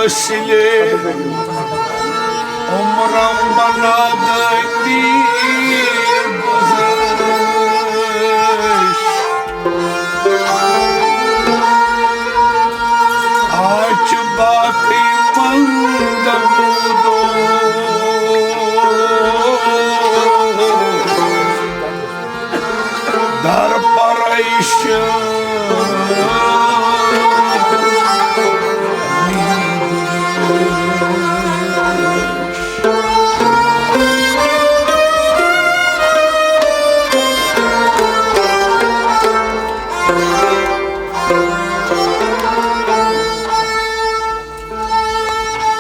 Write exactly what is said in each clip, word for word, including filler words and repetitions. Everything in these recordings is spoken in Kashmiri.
سلے عمرم بنا دے میر گزرش۔ آج باقی مند بودو در پریشان۔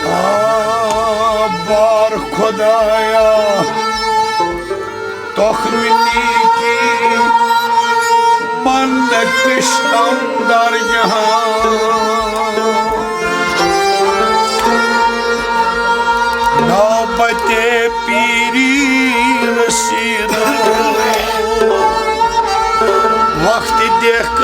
آ، بار خدایا، تخمینی کی من کشتم در جہان۔ نوبت پیری رسید، وقت دیکھ۔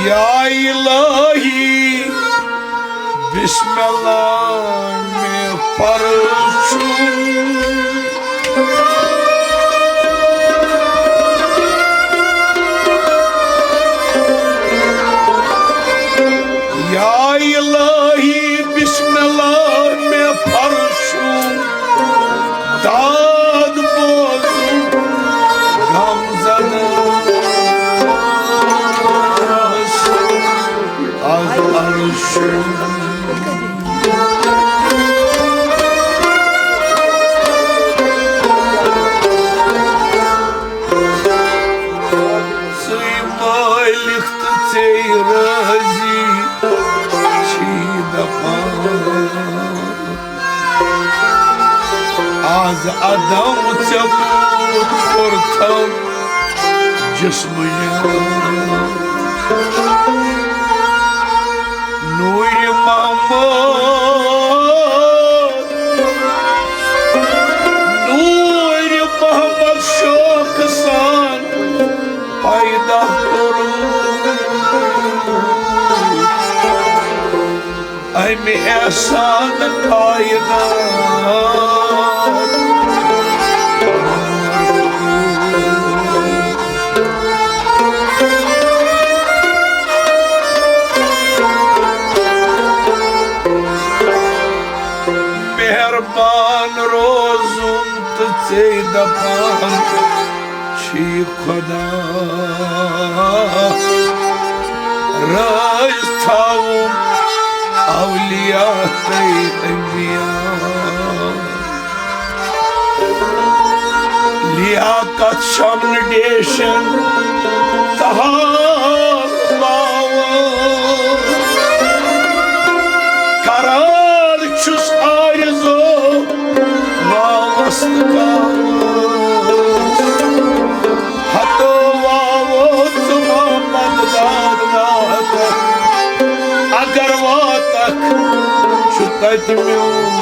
یا الہی، بسم اللہ میں پرچوں۔ یا الہی، بسم اللہ میں پرچوں۔ داد بوزوں غم زدہ از عرشوں۔ ژٕے مٲلِک تہٕ ژے رٲضی چھی دپان۔ از عدم ژےٚ پوٗت کوٚرتھم جسمہٕ یاد۔ نوٗرِ محمد، نوٗرِ محمد شوقہٕ سان پیدا کوٚرُتھ۔ امہِ احسان کائنات۔ مہربان روزُن تہٕ ژے دپان چھی خدا۔ رٲضۍ تھاوُن اولیاء تہٕ انبیاء۔ لیاقت شمن ڈیشن تہار باوان۔ قرار چھُس آرزو واوس تہٕ گاوس۔ ہتو واوو ژٕ محمد داد واتکھ، اگر واتکھ چھُ تتہِ میون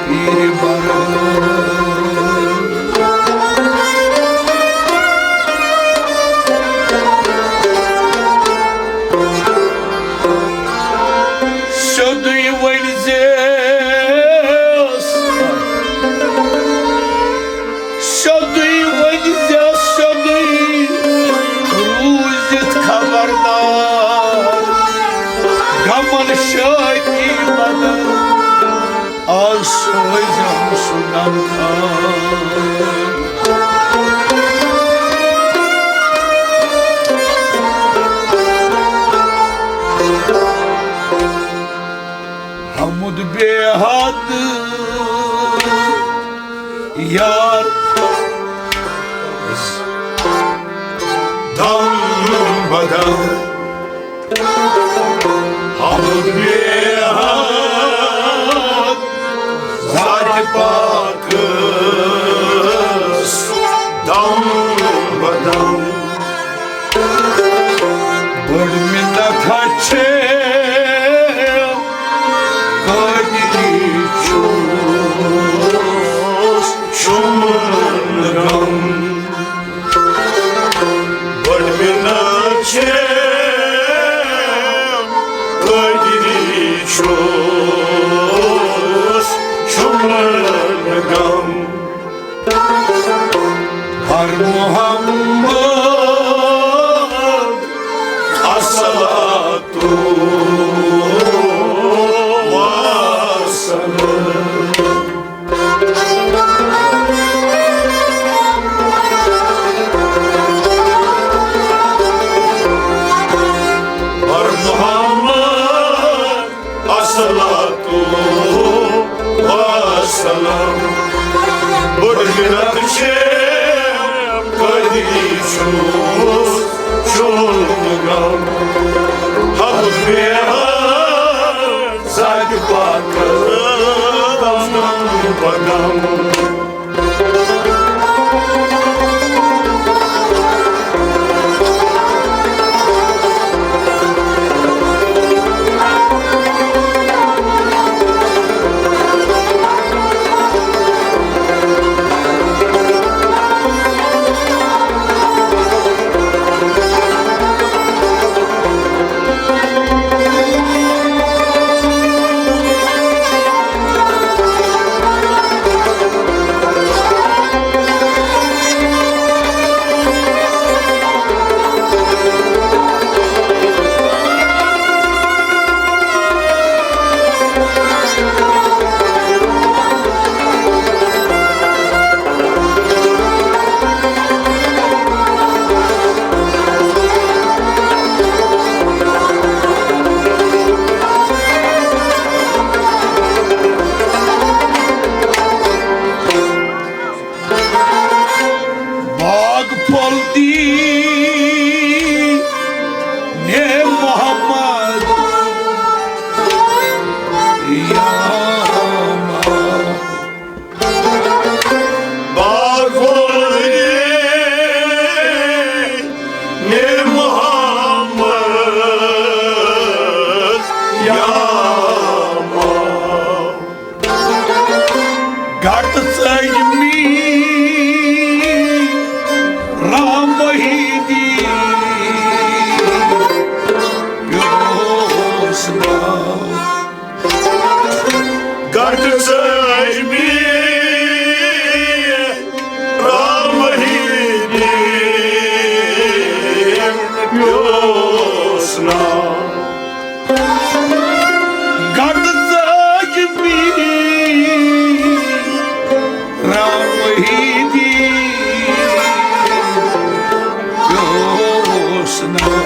پیٖرِ برٲر۔ سیوٚدُے ؤنۍ زیس، سیوٚدُے ؤنۍ زیس، سیوٚدُے روٗزِتھ خبردار۔ غمن شٲدی بدل، آز سوزم سُہ غمخار۔ حمد بے حد یار دم بدم، حمد بے حد ذات پاکس دم بدم۔ چھے قٲدِری چھُس شُمن غم۔ بٔڑ مِنت چھے قٲدِری چھُس شُمن غم۔ ہر محمد الصلاۃ والسلام۔ ہر محمد الصلاۃ والسلام۔ بٔڑ مِنت چھے قٲدِری چھُس شُمن غم۔ حبُس بیہہ زادِ پاکس غم بغم۔ باغ پھۄل دی نے محمد یا محمد۔ باغ پھۄل دی نے محمد یا محمد۔ گٹ سجمی رام وحیدی پیوس ناو۔ گٹ سجمی رام وحیدی پیوس ناو۔ گٹ سجمی رام وحیدی پیوس ناو۔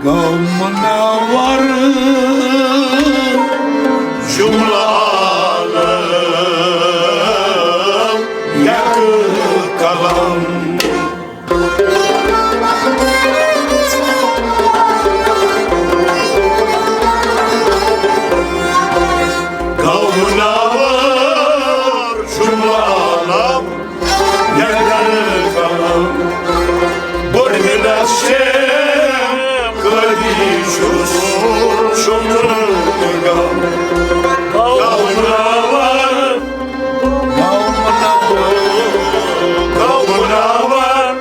گوٚو منور جملہٕ عالم یک قلم۔ گوٚو منور جملہٕ عالم یک قلم۔ بٔڑ مِنت چھے قٲدی چھُس شُمن غم۔ گوٚو منور، گوٚو منور، گوٚو منور۔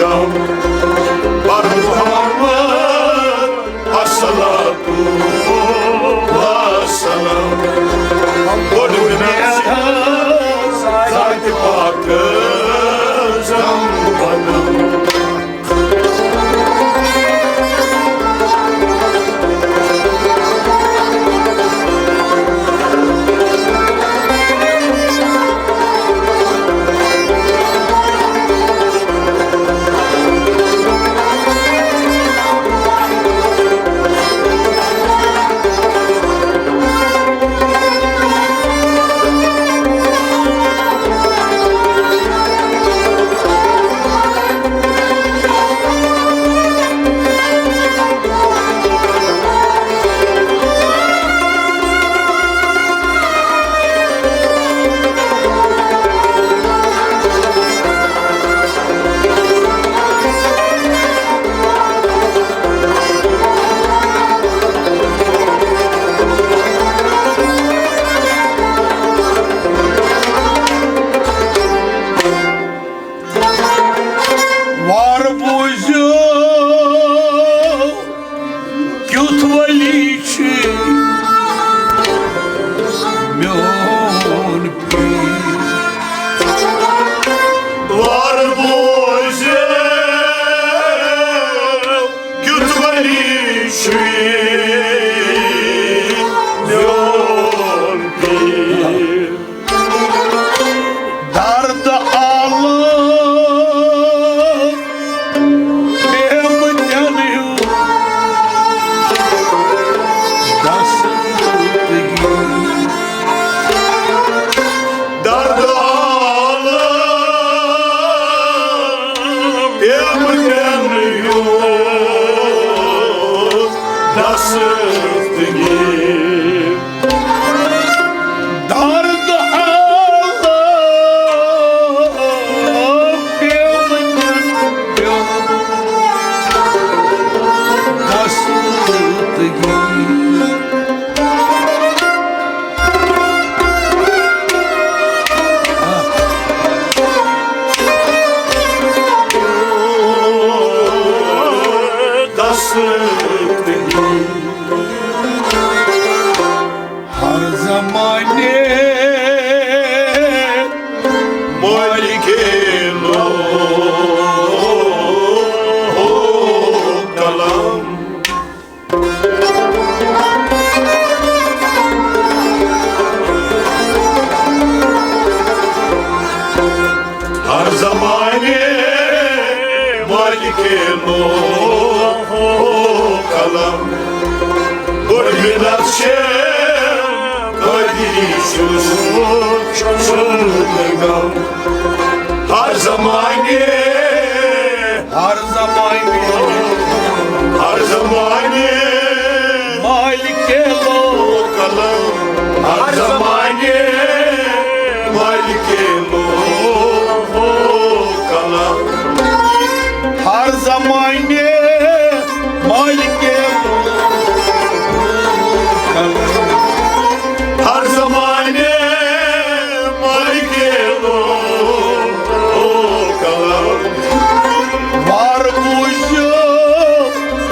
بر محمد الصلاۃ والسلام۔ گۄڈٕ مےٚ ذاتِ پاک زم بنم۔ وار بوٗزِو، کیُتھ ولی چھُ میون پیٖر۔ وار بوٗزِو، کیُتھ ولی چھُ میون پیٖر۔ درد عالم پیمہٕ تٮ۪ن ہیوٗ دستگی۔ درد عالم پیمہٕ تٮ۪ن ہیوٗ دستگی۔ درد عالم پیمہٕ تٮ۪ن ہیوٗ دستگی۔ دستگی۔ ہر زمانے مالکِ لوح و قلم۔ ہر زمانے مالکِ لوح و قلم۔ بوٚڑ مِنت چھےٚ قٲدری چھُس ژھُنمُت غم۔ ہر زمانے، ہر زمانے، ہر زمانے مالکِ لوح و قلم۔ ہر زمانے مالکِ لوح و قلم۔ ہر زمانے مالکِ لوح و قلم۔ ہر زمانے مالکِ لوح و قلم۔ وار بوٗزِو،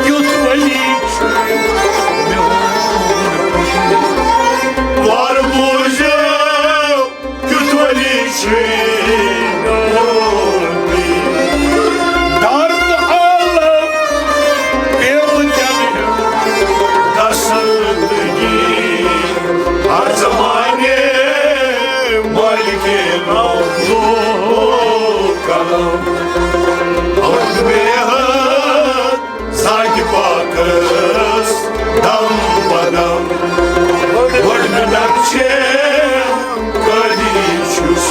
کیُتھ ولی چھُ میون پیٖر۔ وار بوٗزِو، کیُتھ ولی چھُ میون پیٖر۔ درد عالم پیمہٕ تٮ۪ن ہیوٗ دستگی۔ ہر زمانے مالکِ لوح و قلم۔ اور بے حد ذاتِ پاکس دم بدم۔ گۄڈٕ مِنت چھےٚ قٲدری چھُس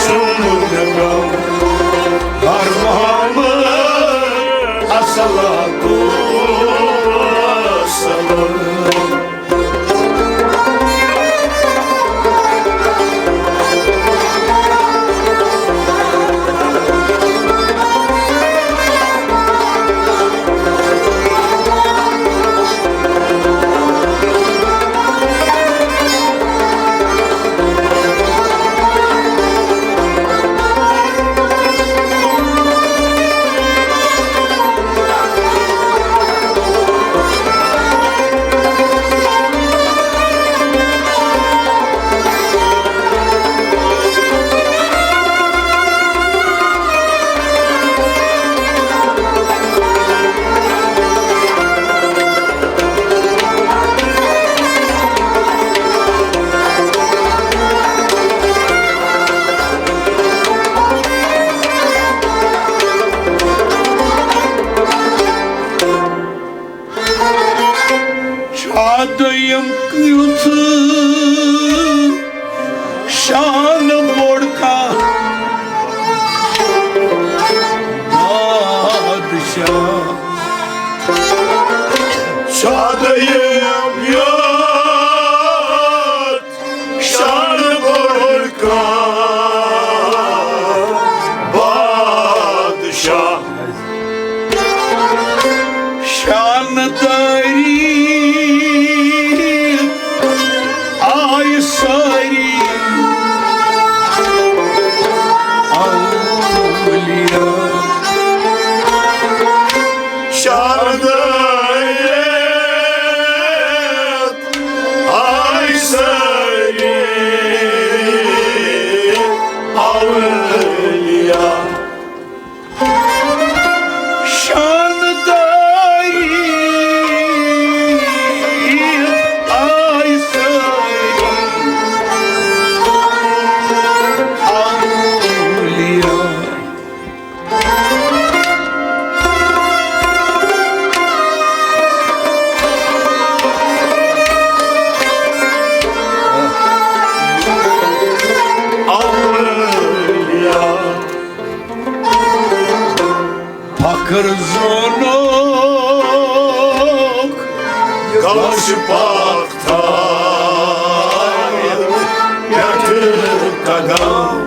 ژھُنمُت غم۔ ہر محمد الصلاۃ والسلام۔ شان بوٚڑ کانٛہہ بادشاہ۔ شادیَم یوت شان بوٚڑ کانٛہہ بادشاہ۔ شاندٲری آے سٲری اولیاء۔ شاندٲری آے سٲری اولیاء۔ شاندٲری آے سٲری اولیاء۔ اولیاء۔ فخر زونُکھ غوث پاک تھایہِ پٮ۪ٹھٕ قدم۔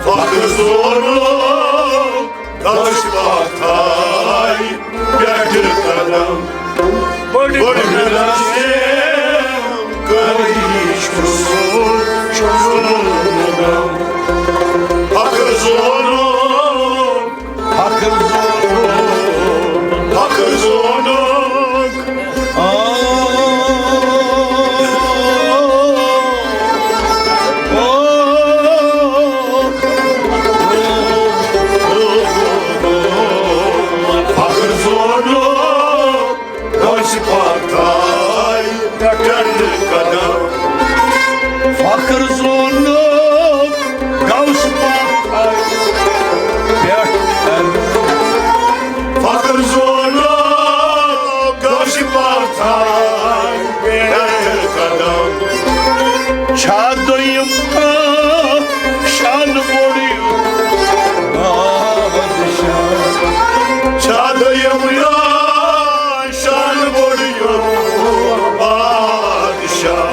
فخر زونُکھ غوث پاک تھایہِ پٮ۪ٹھٕ قدم۔ بٔڑ بٔڑ مِنت چھےٚ، قٲدی چھُس، چھُس نہٕ غم۔ فخر زونُکھ، فخر زونُکھ، فخر زونُکھ۔ آ، آ، آ۔ فخر زونُکھ غوث پاک تھایہِ پٮ۪ٹھٕ قدم۔ فخر زونُکھ غوث پاک تھایہِ پٮ۪ٹھٕ قدم۔ فخر زونُکھ غوث پاک تھایہِ پٮ۪ٹھٕ قدم۔ چھا دوٚیِم کانٛہہ شان بوٚڑ یُتھ بادشاہ؟ چھا دوٚیِم یا شان بوٚڑ یُتھ بادشاہ؟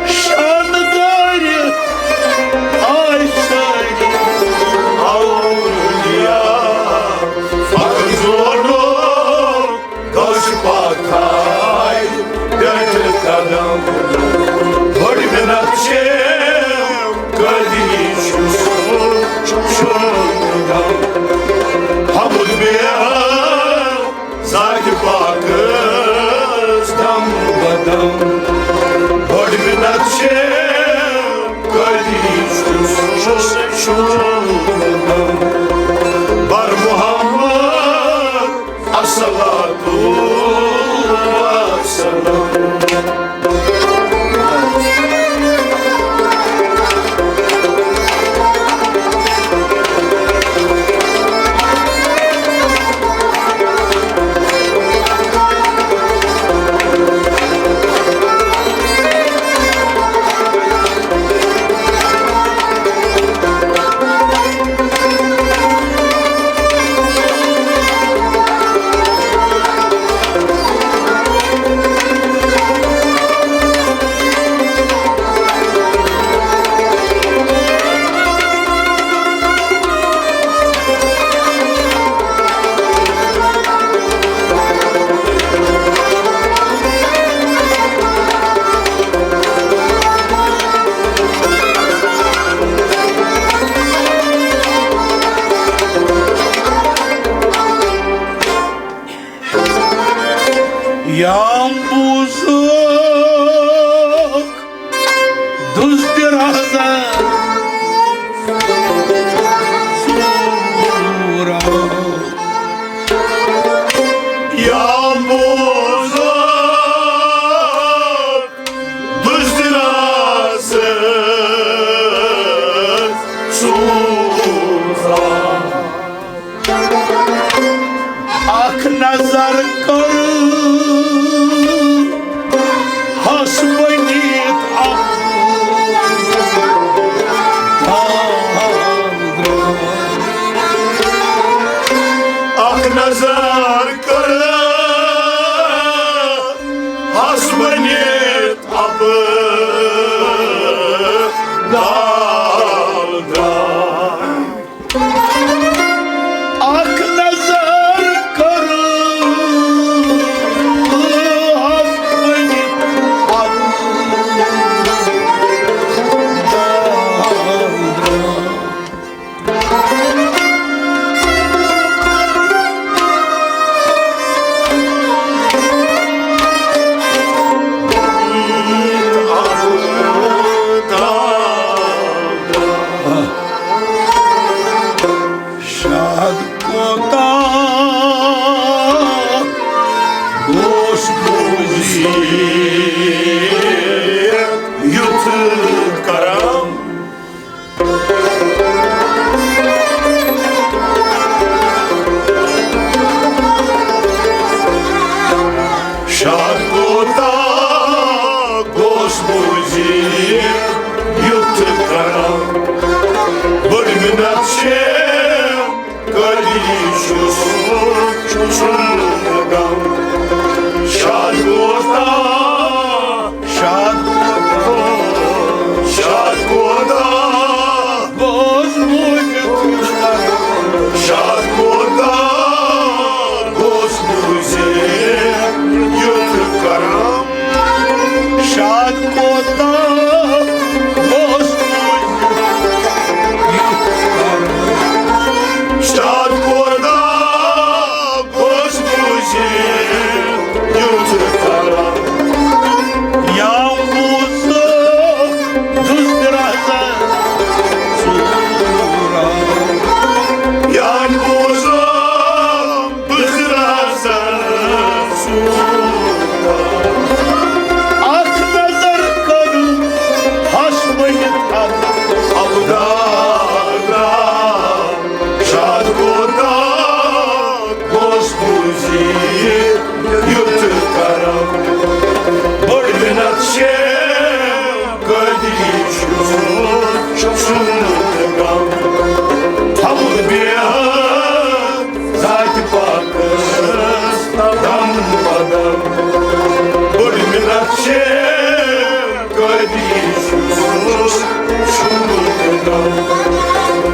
شاندٲری آے سٲری اولیاء۔ فخر زونُکھ غوث پاک تھایہِ پٮ۪ٹھٕ قدم۔ بٔڑ مِنت چھےٚ، قٲدی چھُس، چھُس نہٕ غم۔ حمد بیٚیہِ ذاتِ پاکس دم بدم۔ بٔڑ مِنت چھےٚ، قٲدی چھُس، چھُس نہٕ غم۔ بر محمد الصلاة والسلام۔ یام بوٗزُکھ دُزدِ رازا ژوٗرا۔ یام بوٗزُکھ دُزدِ رازا ژوٗرا۔ اکھ نظر کٔر ہس بٔنِتھ اکھ اکھ نظر کٔر ہس بٔنِتھ اکھ دال درٛاے۔ اکھ نظر کٔر ہس بٔنِتھ اکھ دال درٛاے۔ شاد کوتاہ گوٚژھ بوٗزِتھ یُتھ کرم۔ شاد کوتاہ گوٚژھ بوٗزِتھ یُتھ کرم۔ بٔڑ مِنت چھےٚ کٔرِتھ چھُس، چھُس غم۔ شاد کوتاہ، شاد کوتاہ، شاد کوتاہ گوٚژھ بوٗزِتھ، شاد کوتاہ گوٚژھ بوٗزِتھ یُتھ کرم۔ شاد کوتاہ گوٚژھ بوٗزِتھ یُتھ کرم۔ شاد کوتاہ گوٚژھ بوٗزِتھ یُتھ کرم۔ یا بوٗزٕ دُز درازا ژوٗرا۔ یا بوٗزٕ دُز درازا ژوٗرا۔ اکھ نظر کٔر ہس ؤنِتھ اکھ اَبدار۔ شاد کوتاہ گوٚژھ بوٗزِتھ یُتھ کرم۔ بٔڑ مِنت چھےٚ قٲدری چھُس، چھُس نہٕ غم۔ تھاوُن بیہان ذاتِ پاکس دم بدم۔ بٔڑ مِنت چھےٚ قٲدری چھُس، چھُس نہٕ غم۔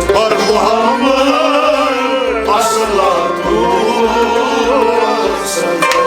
پر محمد الصلاۃ والسلام۔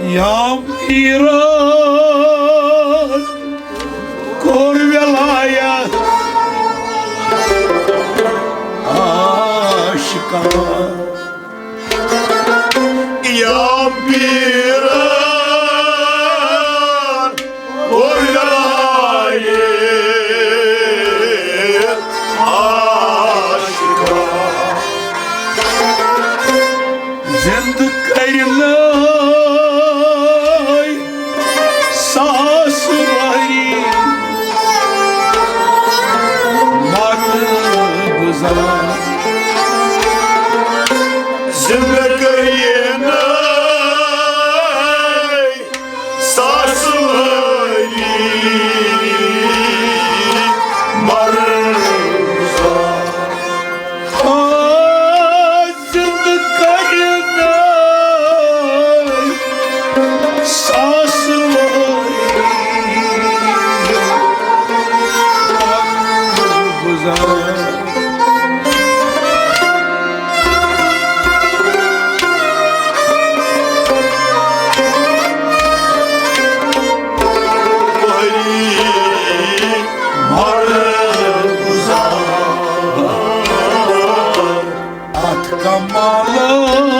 یا پیٖرن کوٚر وِلایت عاشقن۔ یا پیٖرن کوٚر وِلایت عاشقن۔ زِندٕ کٔرِنَے ساس ؤری مرٕ گُزار۔ زِندٕ کٔرِنَے ساس ؤری مرٕ گُزار۔ اتھ کمالس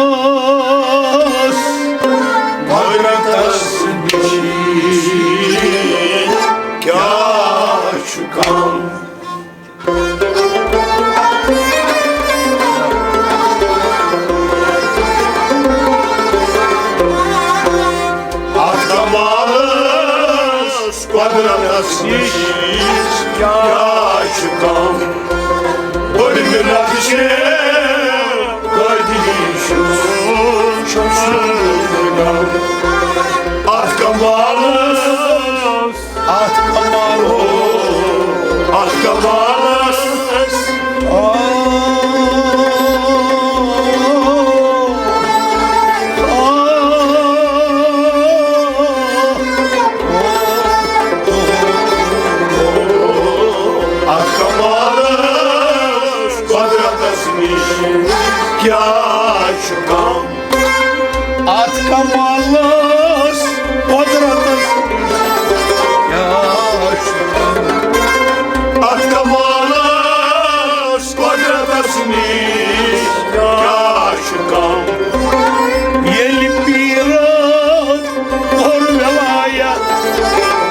قدرتس نِش کیٛاہ چھُ کم؟ اتھ کمالس قدرتس نِش کیٛاہ چھُ کم؟ بٔڑ مِنت چھِ قٲدری چھُس، چھُس غم۔ اتھ کمالس، اتھ کمالس، اتھ کمالس۔ آ، آ، آ۔ اتھ کمالس قدرتس نِش کیٛاہ چھُ کم؟ اتھ کمالس قدرتس نِش کیٛاہ چھُ کم؟ اتھ کمالس قدرتس نِش کیٛاہ چھُ کم؟ ییٚلہِ پیٖرن کوٚر وِلایت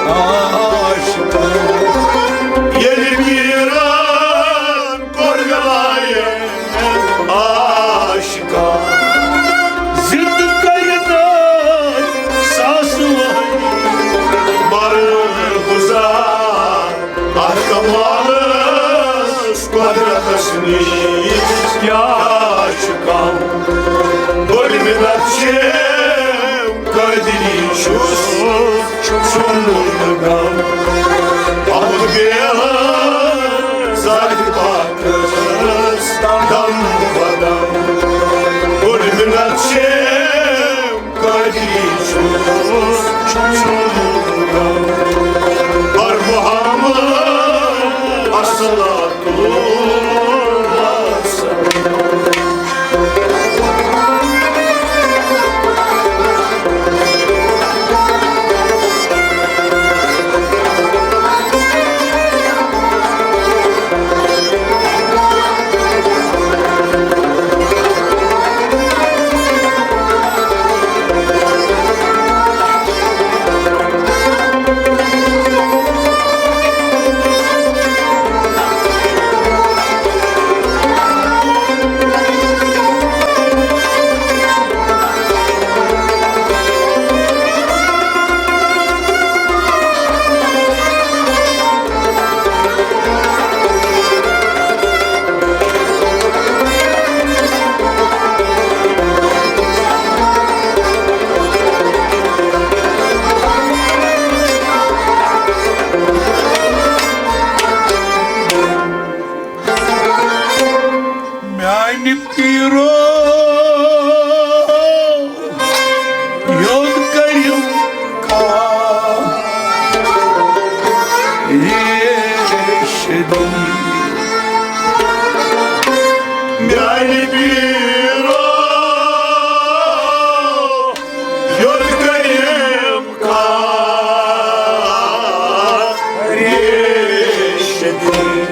عاشقن۔ ییٚلہِ پیٖرن کوٚر وِلایت عاشقن۔ زِندٕ کٔرِتھ ساسہٕ ؤری۔ مرن گُزار اتھ کمالس قدرتس نِش کیٛاہ چھُ کم؟ بٔڑ مِنت چھِ قٲدری چھُس، چھُم غم۔ آمُت بیہن ذاتِ پاکس دم بدم۔ بٔڑ مِنت چھِ قٲدری چھُس، چھُم غم۔ بر محمد الصلاۃ والسلام۔ میانہِ پیٖرو یوٚت کٔرِم کانٛہہ ریش دی۔ میانہِ پیٖرو یوٚت کٔرِم کانٛہہ ریش دی۔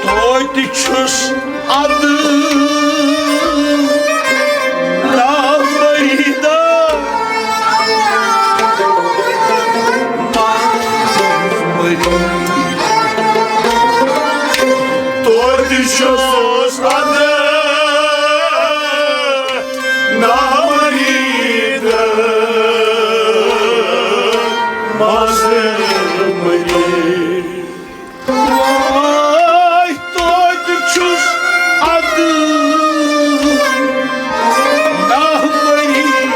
توتہِ چھُس ادٕ نامریٖدہ مریٖد۔ توتہِ چھُس ادٕ نامریٖد مریٖد۔ واے توتہِ چھُس ادٕ نامریٖد۔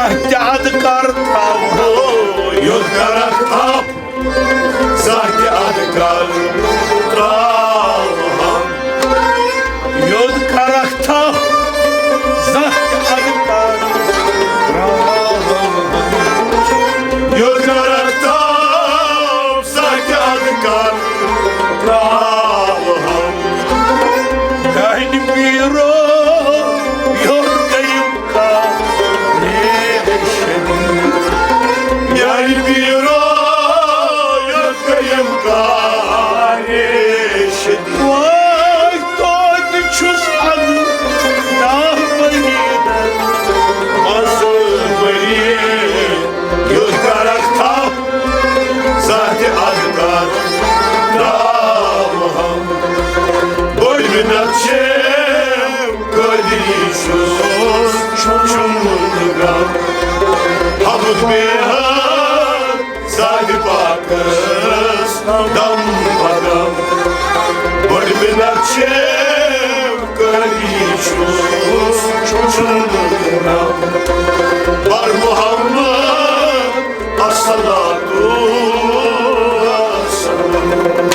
تہِ اَدٕ کر تھاوہو، یوٚت کرکھ تھپھ، زانٛہہ تہِ اَدٕ کر ترٛاوہم۔ یوٚت کرکھ تھپھ، زانٛہہ تہِ اَدٕ کر ترٛاوہم۔ یوٚت کرکھ تھپھ، زانٛہہ تہِ اَدٕ کر ترٛاوہم۔ دانہِ پیٖرو، یوٚت کٔرِم کانٛہہ ریش دِنۍ۔ میانہِ پیٖرو، یوٚت کٔرِم کانٛہہ ریش دِنۍ۔ وٲے توتہِ چھُس اَدٕ داہ ؤری منٛز ؤری۔ یوٚت کرکھ تھپھ، زانٛہہ تہِ اَدٕ کر ترٛاوہم۔ بٔڑ مِنت چھے قٲدری چھُس، چھُم نہٕ غم۔ حمد بیہر ذاتِ پاکس دم بدم۔ بٔڑ مِنت چھے قٲدری چھُس، چھُم نہٕ غم۔ بر محمد الصلاة والسلام۔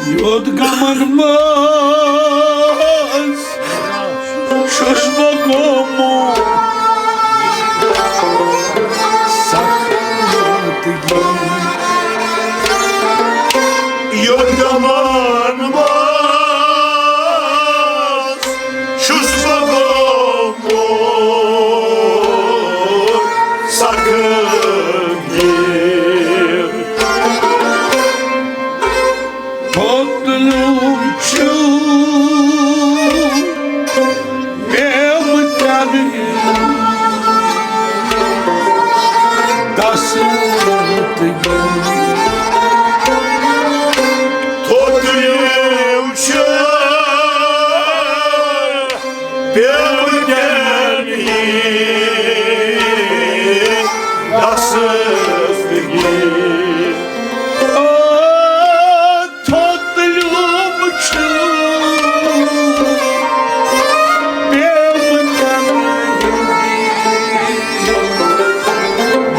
یوٚت غمن منٛز چھُس بہٕ گوٚمُت سخ زندگی۔ یوٚت غمن منٛز چھُس بہٕ گوٚمُت سخ گیٖر۔ توتلیُک چھُ پیوٚمُت دستگی۔ توتلیُک چھُ پیوٚمُت دستگی۔ او تھوٚتلیوٚم چھُ پیوٚمُت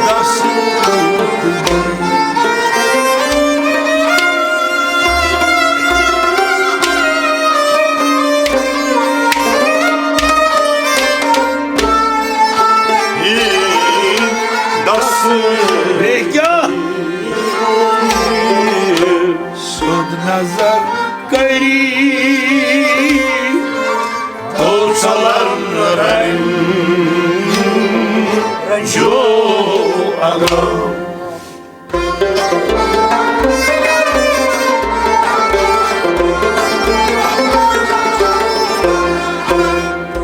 دستگی۔ دس۔ بیٚیہِ کیٛاہ؟ سیوٚد نظر کٔری، تو ژلن رنجو الم۔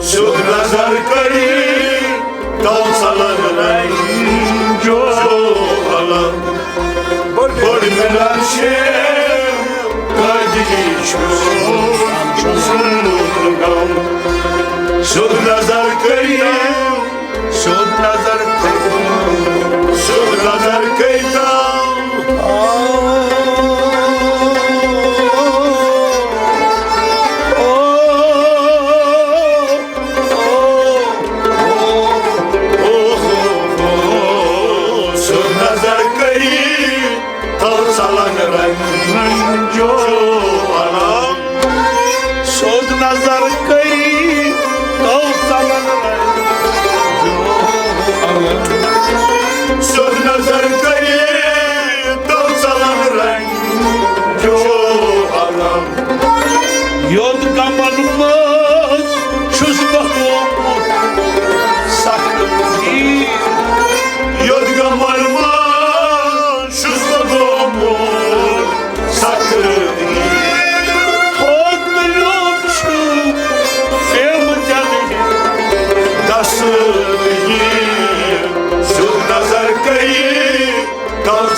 سیوٚد نظر کٔرِتھ تو ژلن رنجو الم۔ بٔڑ مِنت چھے قٲدری چھُ سُنٛد غم۔ سیوٚد نظر کٔرِتھ سیوٚد نظر کٔرِتھ۔ سیوٚد نظر کٔرِتھ۔ آ، آ، آ، آ۔ سیوٚد نظر کٔرِتھ۔ تو ژلن رنجو الم۔ سیوٚد نظر کٔرِتھ تو ژلن رنجو الم۔ سیوٚد نظر کٔرِتھ۔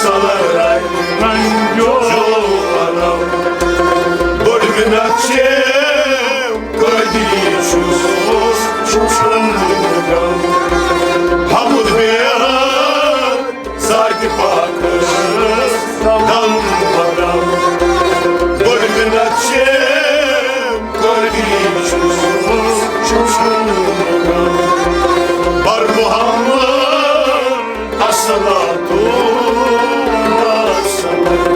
سلرائے رنجو علم۔ بٔڑ منت چھے قٲدری چھُس، چھُم غم۔ حمد بیہد ذاتِ پاکس دم بدم۔ بٔڑ منت چھے قٲدری چھُس، چھُم غم۔ بر محمد الصلاة والسلام۔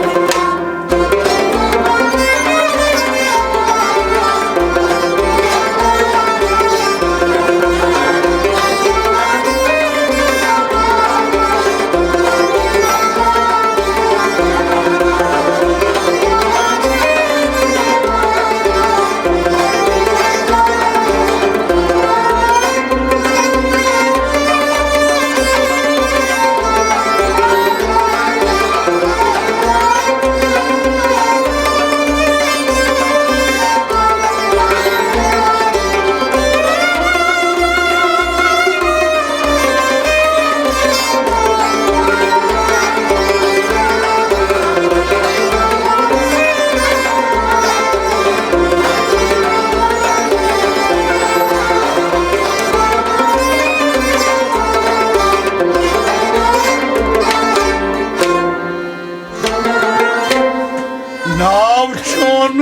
ناو چون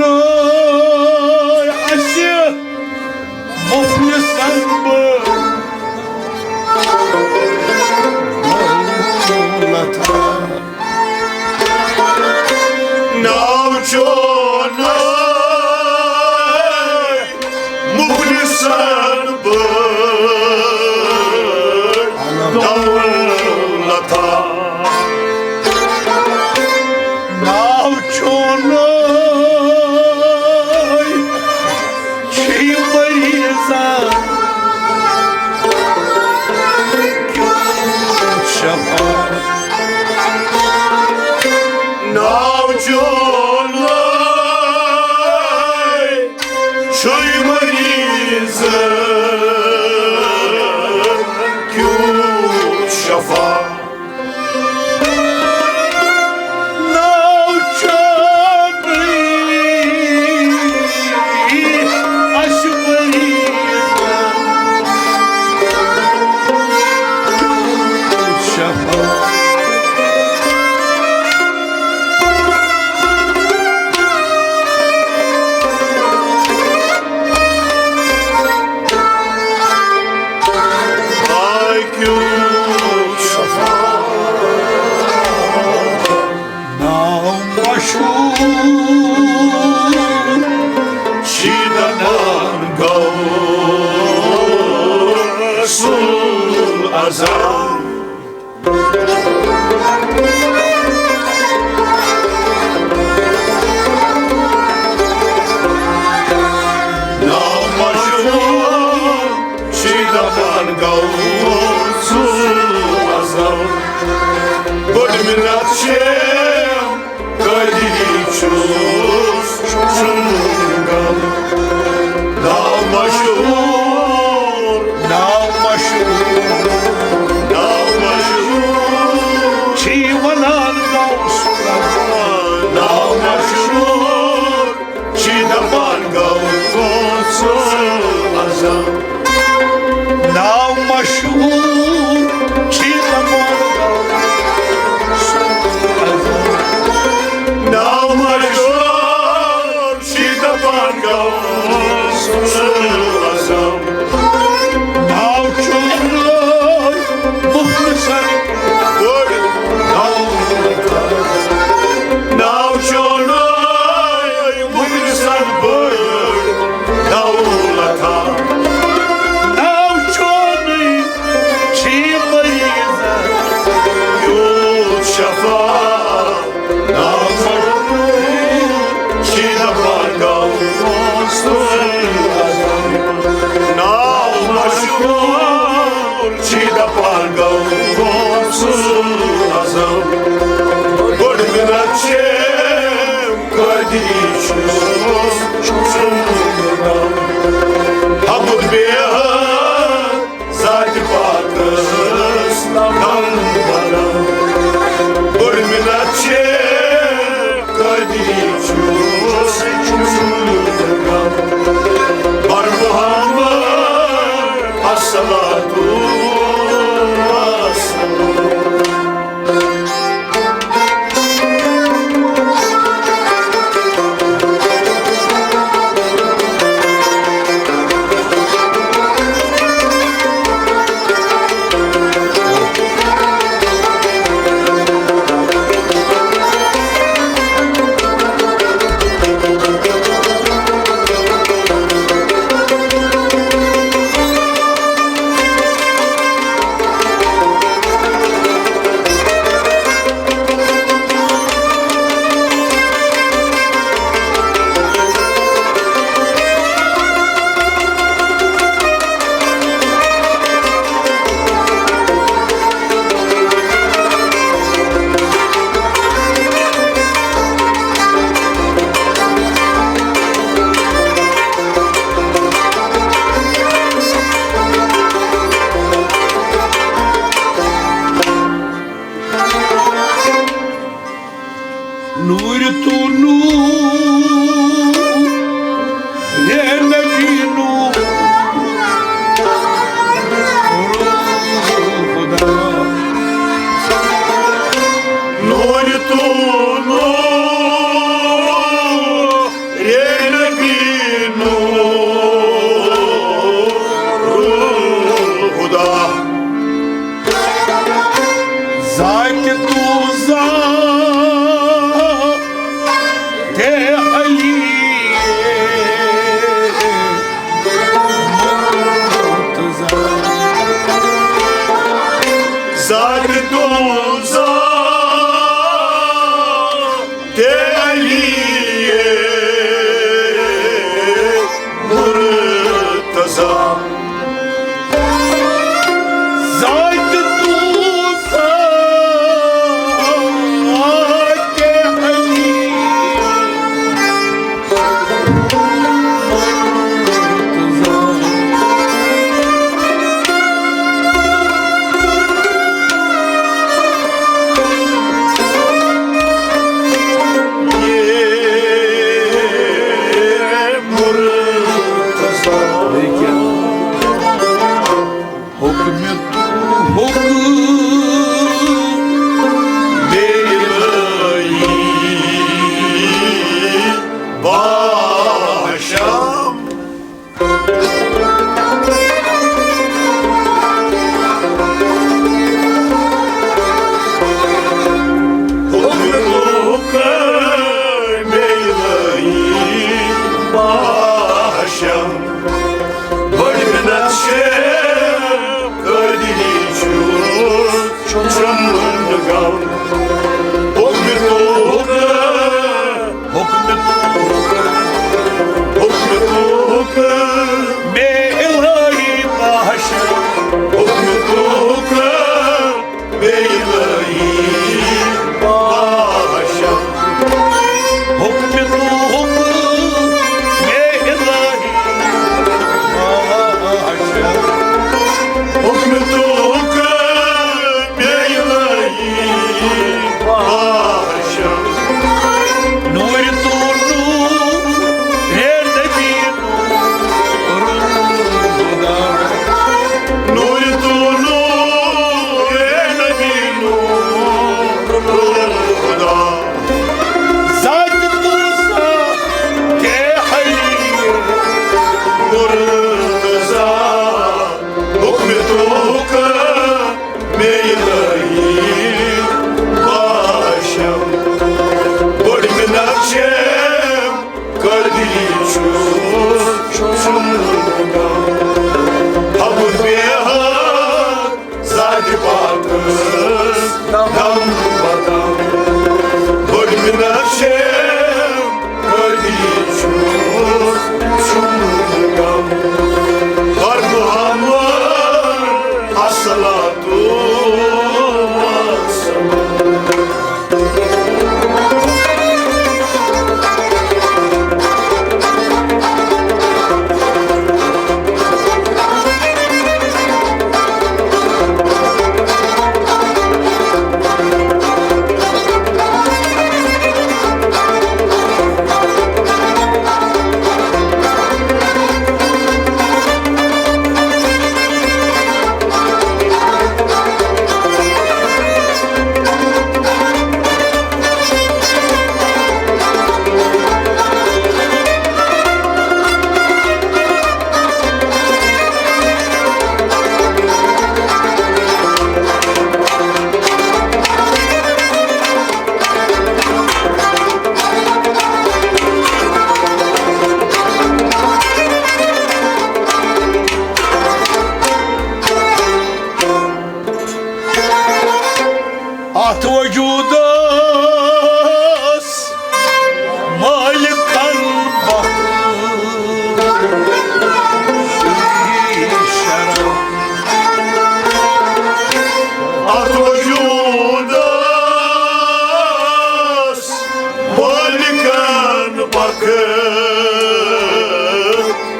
اسہِ مخلصن بہٕ لتا۔ ناو چون مخلصن بہٕ دولتا۔ ناو چون چھی مریضن شفا۔ ناو چون چھُے مریض کیُتھ شفا۔ ناو چونُے اَسہِ مریض کیُتھ شفا۔ ناو مشہور چھی دپان غوث الاعظم۔ ناو مشہور چھی دپان غوث الاعظم۔ بٔڑ منت چھے قٲدری چھُس، چھُم غم۔ ناو مشہور، ناو مشہور، ناو مشہور۔ چھی ونان غوث۔ ناو مشہور، چھی دپان غوث الاعظم۔ ناو مشہور، چھی دپان غوث الاعظم۔ ناو مشہور، چھی دپان غوث الاعظم۔ ناو چونُے مخلصن بٔڑ دولت۔ ناو چونُے مخلصن بٔڑ دولت۔ ناو چونُے چھی مریضن کیُتھ شفا۔ ناو مشہور، چھی دپان غوث الاعظم۔ ناو مشہور، چھی دپان غوث الاعظم۔ بٔڑ منت چھے قٲدری چھُس، چھُم غم۔ حمد بیہد ذاتِ پاکس دم بدم۔ بٔڑ بر محمد الصلاة والسلام۔ نور تو نور، اے نبی نور، خدا۔ نور تو نور، اے نبی نور، خدا۔ ذات تو ذات علی مرتضی۔ ذات تو ذات علی مرتضی۔ ذات تو ذات علی۔ مرتضی۔ حکم تو حکم بے الہی باشم۔ حکم تو حکم بے الہی باشم۔ بڑ منت چھے قٲدری چھُس چمن غم۔ حکم تو حکم، حکم تو حکم، حکم تو حکم، بے الہی باشم۔ حکم تو حکم، بے الہی باشم۔ حکم تو حکم، بے الہی باشم۔ حکم تو حکم، بے الہی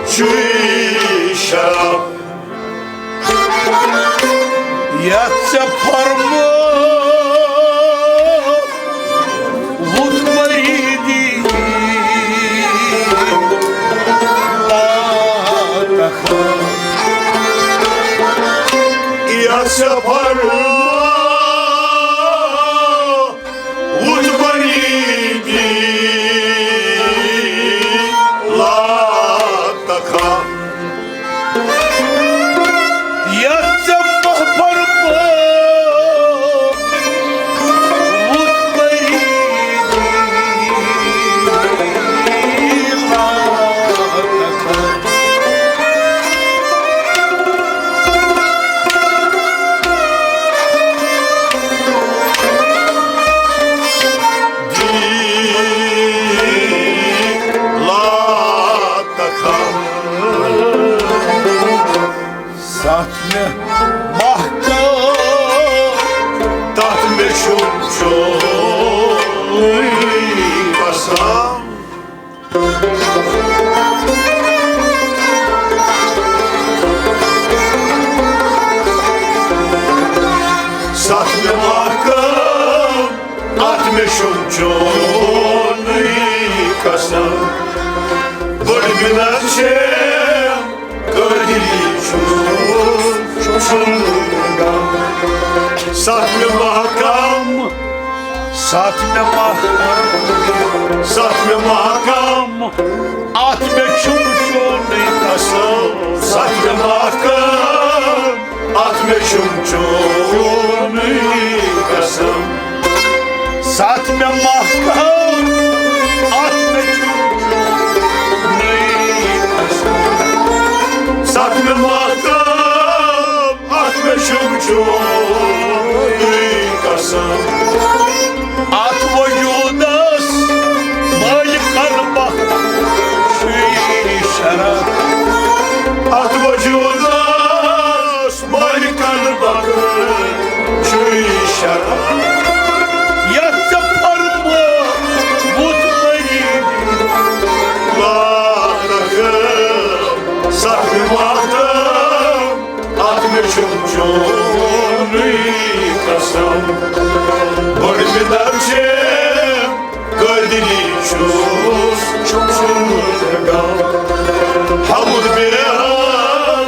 چُے شراب۔ یتھ ژےٚ فرمووُتھ مریٖدی لا تخف۔ یتھ ژےٚ فرمووُتھ مریٖدی لا تخف۔ یتھ ژےٚ مہ فرمووُتھ مریٖدی لا تخف۔ لا تخف۔ ستھ مےٚ محکم، تتھ مےٚ چھُم چون قسم۔ ستھ مےٚ محکم، اتھ مےٚ چھُم چونُے قسم۔ بٔڑ بِنر چھےٚ قٲدِری چھُم، چھُم غم۔ ستھ مےٚ محکم، ستھ مےٚ محکم، ستھ مےٚ محکم، اتھ مےٚ چھُم چونُے قسم۔ ستھ مےٚ محکم، اتھ مےٚ چھُم چونُے قسم۔ ستھ مےٚ محکم، اتھ مےٚ چھُم چونُے قسم۔ ستھ مےٚ محکم، اتھ مےٚ چھُم چونُے قسم۔ اتھ وجوٗدس مٲلکن بخشی شرف۔ اتھ وجوٗدس مٲلکن بخشی شرف۔ یتھ ژےٚ فرمووُتھ مریٖدی لا تخف۔ ستھ مےٚ محکم، اتھ مےٚ چھُم چونُے قسم۔ بٔڑ بِنر چھےٚ قٲدِری چھُس، چھُم غم۔ حمد بیہم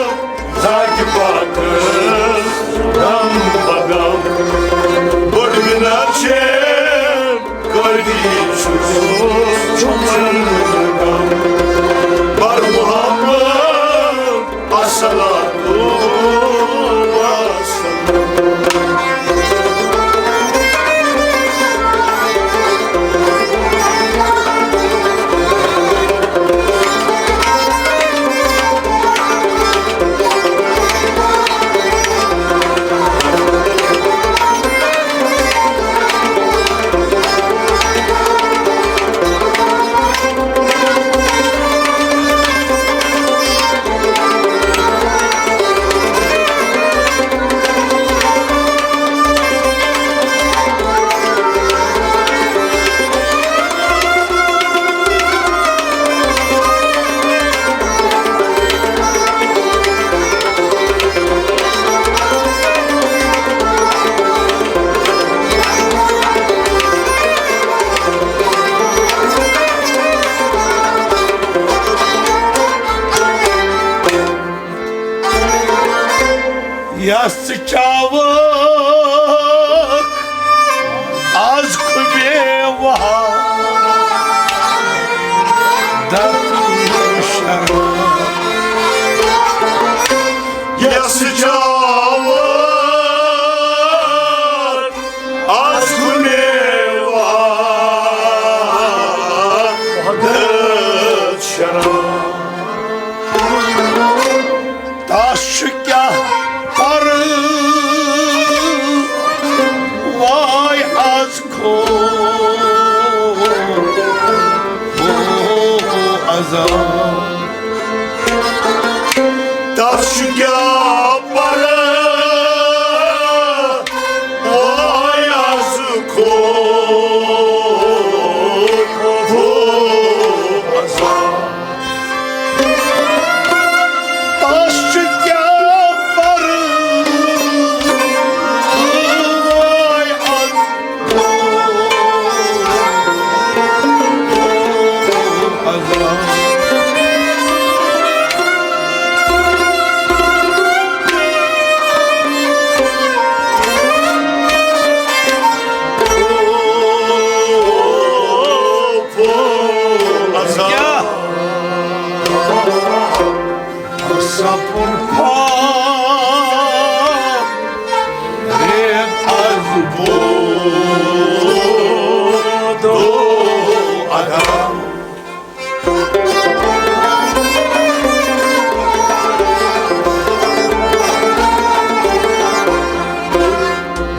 ذاتِ پاکس غم بغم۔ بٔڑ بِنر چھےٚ قٲدِری چھُس، چھُم غم۔ بر محمد الصلاة والسلام۔ یس ژٕ چاوکھ از خُمے وحدت شراب۔ یس ژٕ چاوکھ از خُمے وحدت شراب۔ تس چھُ کیٛاہ پرواے از خوف و عذاب۔ تس چھُ کیٛاہ پرواے از خوف و سپُد فارغ از بود و عدم۔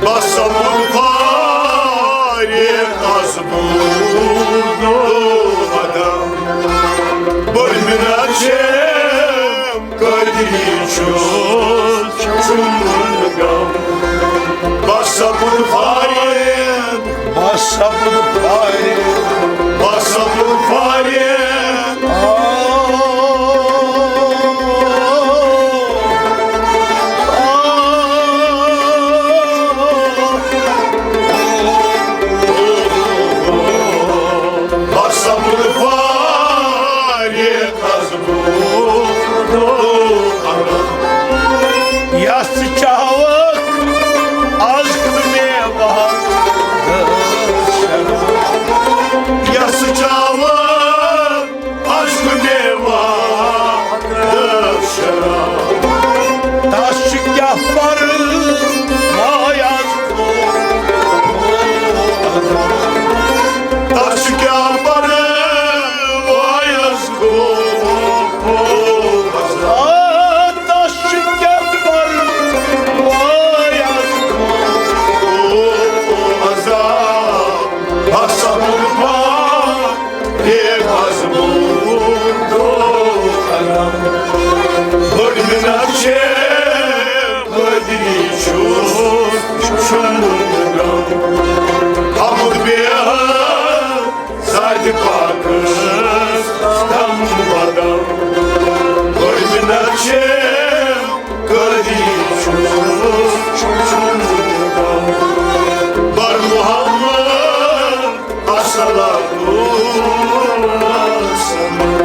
بس سپُد فارغ از بود و عدم۔ بٔڑ مِنت چھم قٲدری چھُس، چھُم نہٕ غم۔ بس سپُد فارغ، بس سپُد فارغ، بس سپُد فارغ۔ آ، آ، بس سپُد فارغ۔ یس چاوک از کُنے وقتس شراب۔ یس چاوک از کُنے وقتس شراب۔ تس چھُ کیٛاہ پرواے از خوف۔ تس چھُ کیٛاہ پرواے از خوف۔ آ، تس چھُ کیٛاہ پرواے از خوف۔ عذاب، بس سپُد فارغ از بود و عدم۔ بٔڑ مِنت چھم قٲدری چھُس، چھُم نہٕ غم۔ حمد بیہہ ذاتِ پاکس دم بدم۔ بٔڑ مِنت چھم قٲدری چھُس، چھُم نہٕ غم۔ بر محمد الصلاۃ والسلام۔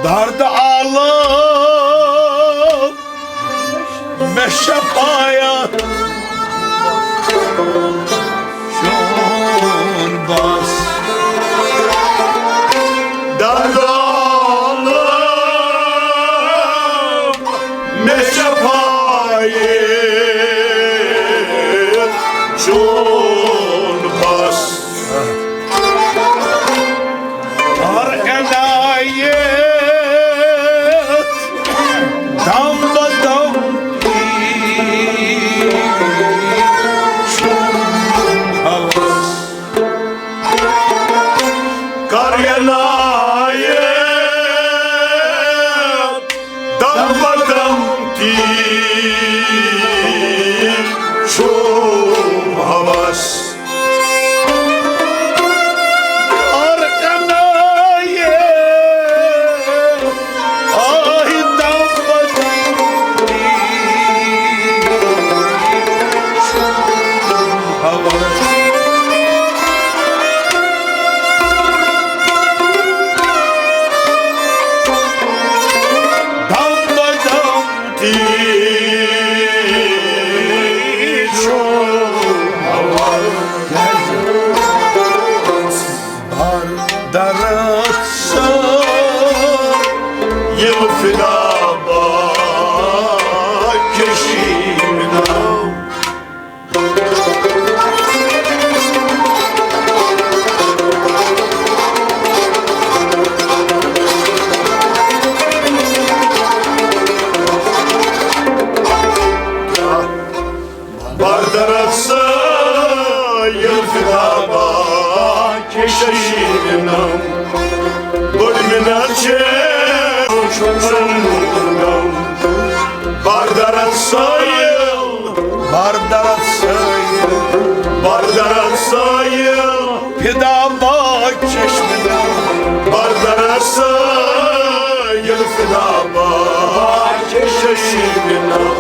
درد عالم، مےٚ شفایت چون بس۔ درد عالم، مےٚ شفایت چون بس۔ ہر عنایت دم بدم کی چھُم ہوس۔ کر عنایت دم بدم کی چھُم ہوس۔ کر عنایت آہ دم بدم کی چھُم ہوس۔ دم بدم کی چھُم ہوس۔ بر درد سا ییٚلہِ فدا با کشی ناو۔ سنگم، بردرت سایل، بردرت سایل، بردرت سایل، فدا با چشم نم، بردرت سایل، فدا با چشم نم.